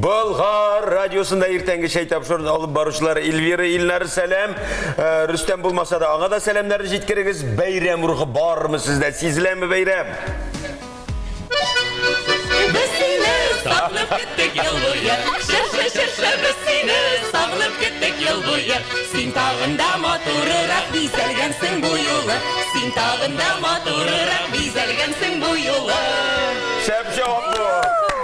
Болгар радиосында иртәнге чәй тапшыруын алып баручылар Эльвира Илнар сәлам. Э, Рөстәм булмаса да аңа да сәламнәрне җиткерегез. Бәйрәм рухы бармы сездә? Сизеләме бәйрәм? Без сине сагынып көттек ел буе. Чыршы, чыршы, без сине сагынып көттек ел буе. Син тагын да матурырак бизәлгәнсең бу юлы. Син тагын да матурырак бизәлгәнсең бу юлы. Шәп җавап бу.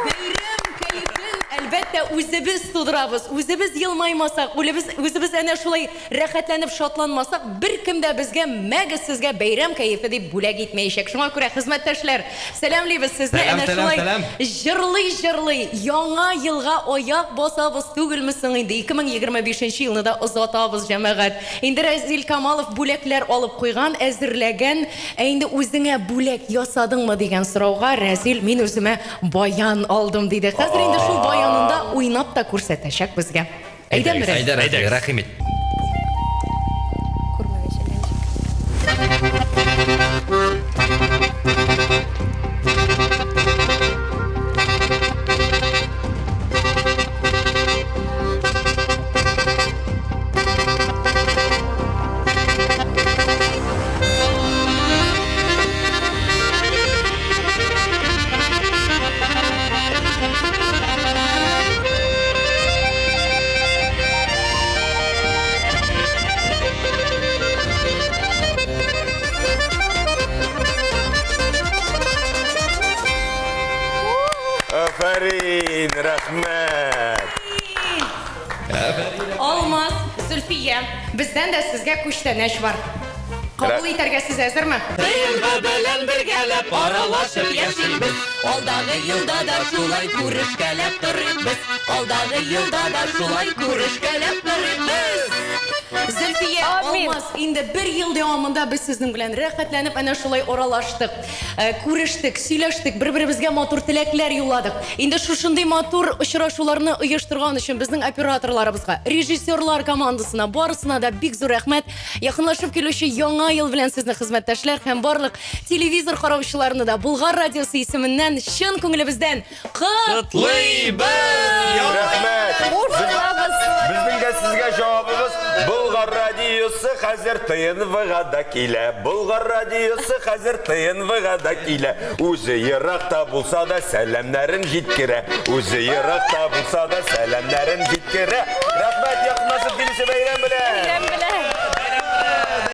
Бәйрәм кәефен, әлбәттә, үзебез тудырабыз. Үзебез елмаймасак, үлебез, үзебез әнә шулай рәхәтләнеп шатланмасак, беркем дә безгә мәгез сезгә бәйрәм кәефе дип бүләк итмәячәк. Шуңа күрә, хезмәттәшләр, сәламлибез сезне Сәлам, әнә сәлам, шулай сәлам. җырлый-җырлый Яңа елга аяк басабыз түгелме соң инде? 2025 нче елны да озатабыз, җәмәгать. Инде Рәзил Камалов бүләкләр алып куйган, әзерләгән. Ә инде үзеңә бүләк ясадыңмы дигән сорауга Рәзил, мин үземә баян алдым, диде. Хәзер инде шул баянында уйнап та күрсәтәчәк безгә. Әйдәме, Рәзил? Әйдә, Рәзил, рәхим ит. Күрмәгәч әллә ничек. Афәрин, рәхмәт. Алмаз, Зөлфия, бездән дә сезгә күчтәнәч бар. Кабул итәргә сез әзерме? ТНВ белән бергәләп аралашып яшибез. Алдагы елда да шулай күрешкәләп торыйк без. Алдагы елда да шулай күрешкәләп торыйк без. Зөлфия, Алмаз, инде бер ел дәвамында без сезнең белән рәхәтләнеп әнә шулай аралаштык, э, күрештек, сөйләштек, бер-беребезгә матур теләкләр юлладык. Инде шушындый матур очрашуларны оештырган өчен безнең операторларыбызга, режиссерлар командасына, барысына да бик зур рәхмәт. Якынлашып килүче Яңа ел белән сезне хезмәттәшләр һәм барлык телевизор караучыларны да Болгар радиосы исеменнән чын күңелебездән котлыйбыз! Рәхмәт! Безнең дә сезгә җавабыбыз Болгар радиосы хәзер ТНВга да килә. Болгар радиосы хәзер ТНВга да килә. Үзе еракта булса да сәламнәрен җиткерә. Үзе еракта булса да сәламнәрен җиткерә. Рәхмәт, якынлашып килүче бәйрәм белән! Бәйрәм белән!